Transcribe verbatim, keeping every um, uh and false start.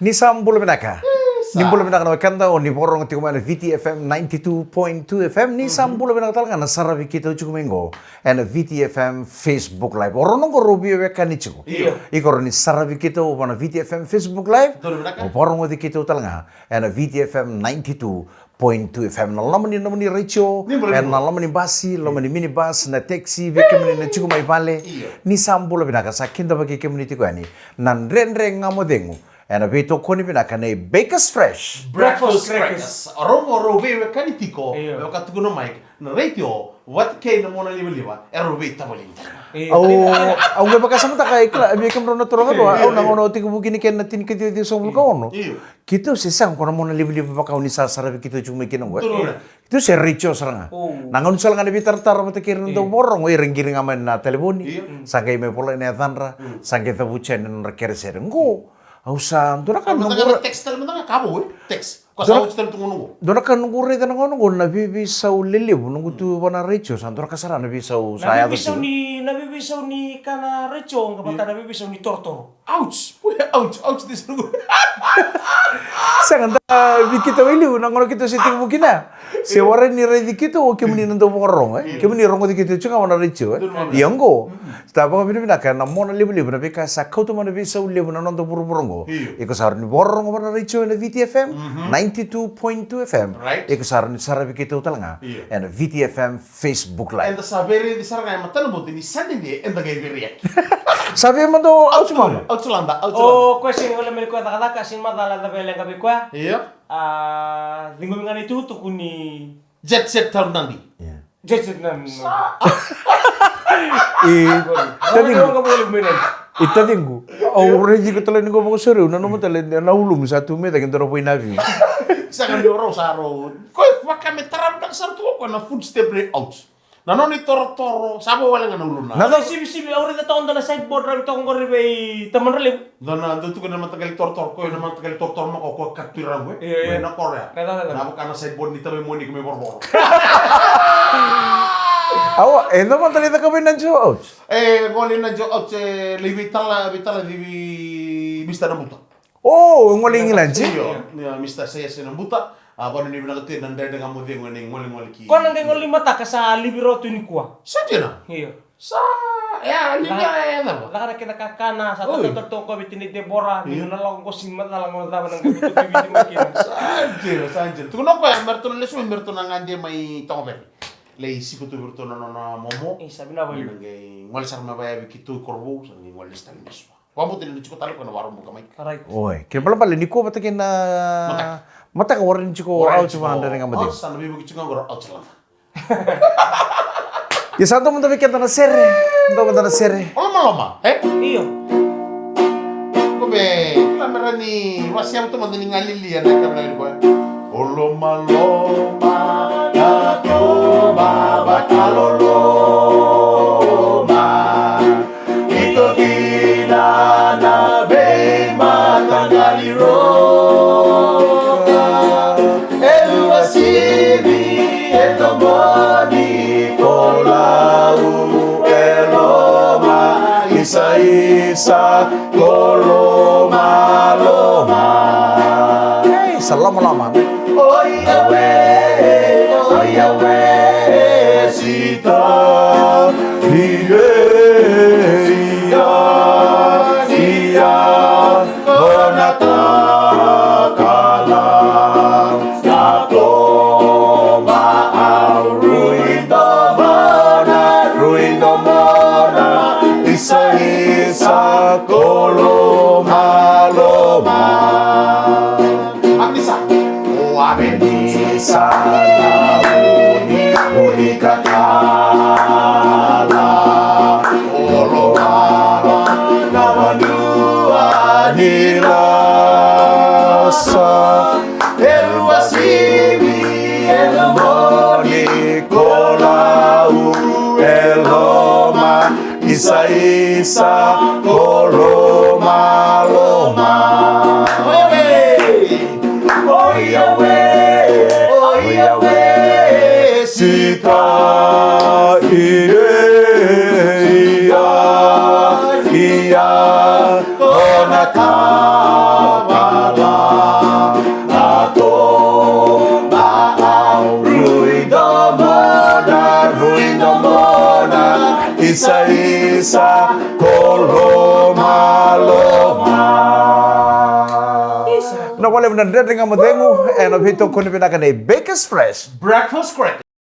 Ni sa bula vinaka. Ni bula vinaka na wekada o ni vakarorogo tiko mai na V T F M ninety-two point two F M. Ni sa bula vinaka tale ga na saravi keitou tiko mai qo ena V T F M Facebook Live. O rau na qo rau veiwekani tiko. Io. Iko rau ni saravi keitou vana V T F M Facebook Live. Donu vinaka. O vakarorogo tiko keitou tale ga ena V T F M ninety-two point two F M. Na loma ni nomuni retio, ena loma ni basi, loma ni minibus, na taxi, vei kemuni na tiko mai vale. Io. Ni sa bula vinaka, sa kidavaki kemuni tiko yani na Dredre Ga Mo Cegu ena veitokoni vinaka nei Bakers Fresh Breakfast Crackers. Rau mo rau veiwekani tiko. Io. Me vaka tukuna mai na retio vata kei na mona livaliva, e rau veitavalini tale. Io. Au, au qai vakasamataka e kila, vei kemudrau na turaga rua, au na gauna au tekivu kina kei na tini ka ciwa ciwasagavulu ka ono. Io. Keitou se sega ko na mona livaliva vaka o ni sa saravi keitou tiko mai kina qo. Donu. Keitou se retio sara ga. O. Na gauna sala ga na veitaratara vata kei ira na dau vakarorogo, ira qiri ga mai na talevoni. Io. Sa qai mai volai na yacadra, sa qai cavuti yani na nodra keresere. Qo, au sa dua na ka noqu ra- text tale mada ga ka vou, e? Text. Ko sa oti tale tu qo noqu. Dua na ka noqu raica na gauna qo na veiveisau lelevu noqu tu vana retio, sa dua na ka sara na veisau sa yaco tu. Na veiveisau ni, na veiveisau ni ka na retio, qai vata na veiveisau ni torotoro. Ouch! Ouch, ouch, this. Sega, da vei keitou e liu na gauna keitou se tekivu kina. Se warai ni raici keitou o kemuni na dau vakarorogo, e? Kemuni rogoci keitou tiko ga vana retio, e? Ia qo, sa vakavinavinaka na mona livaliva na veika sa kauta mai na veisau levu na noda vuravura qo. Io. Iko sa rau ni vakarorogo vana retio ena V T F M ninety-two point two F M. Right. Iko sa rau ni saravi keitou tale ga ena V T F M Facebook Live. Eda sa veiraici sara ga e matanabute ni sa dede eda qai veiraiyaki. Sa vei mada o Auti Mama? Auti Lada, Auti Lada. O koya sega ni gole mai ni koya cakacaka, sega ni macala, e cava e leqa vei koya. Io. A, ciqomi ga na itukutuku ni Jet Set Town Nadi. Io. Jet Set Nadi. I taciqu. I taciqu. Au raici iko tale ni qo vakasauri, au nanuma tale na ulumu sa tu mai cake dua na voi na viu. Sega ni rau sa rau. Koya vaka me tara vinaka sara tu o koya na footstep nei Auti. Na nona itorotoro, sa vo wale ga na uluna. Na cau sivisivi, au raica toka dua na sideboard ravi toka qori vei tamadra levu. Dua na, dau tukuna na mataqali torotoro, koya na mataqali torotoro makawa koya ka tu i Raqu, e? Io, io. Mai na koro ya. Na cau, na cau. Na vaka na sideboard ni tamai Moniko mai Vorovoro. Awa, e cava mada na icakava i Naji o Auti? E gole i Naji o Auti, e lai veitala, veitala vei Mister Nabuta. O, e gole i Naji? Io, Mister Saiasi Nabuta, a vanuinui vinaka tu ena Dredre Ga Mo Cegu ena igolegole ki. Koya na qai gole ni mataka sa livi rawa tu nikua. Sa dina? Io. Sa, e a, livi a, e cava? Caka na kena kakana, sa tatautau toka vei tinai Debora, ni na lako qo sega ni macala qo cava na qai butuki Viti mai kina. Sa dina, sa dina. Tukuna o koya, me ratou na lesu mai, me ratou na gade mai Togovere. Lai siko tu vei ratou na nona momo. E, sa vinaka valevu. Qai gole sara mai vaya vei keitou i Korovou, sa qai gole lesu tale mai Suva. Vakabauta ni na tiko tale o koya na Warobuka mai. Right. Oi, kena balebale nikua vata kei na mataka. Mataka warai ni tiko o Auti vana Dredre Ga Mo Cegu. Sa na veivuke tiko ga qori o Auti Lada. Ia sa dua mada vei keda na sere. Dua mada na sere. O Lomaloma, e? Io. Ko me, kila me rawa ni wasea vata mada ni ga lialia na ka vinaka ni koya. O Lomaloma, na tuba vakaloloma. Ito kina na veimataqali roka. E luvasivi e tomoni ko Lau e loma, isaisa ko Lomaloma. Ei, sa lomaloma. Oia we, oia we, sita. Ia, ia, ia, kona takala. Na toma au rui domona, rui domona, isa, isa, ko Lomaloma. Amisa. O ave ni sa na uni, uni kakala. O Lomaloma na vanua ni rasa. E luvasivi e lomoni ko Lau e loma. Isa, isa, ko Lomaloma. Oia we, oia we, oia we, sita, ia, ia, ia, kona ka Isa ko lomaloma. Na wale na Dredre Ga Mo Cegu ena veitokoni vinaka nei Bakers Fresh. Breakfast crackers.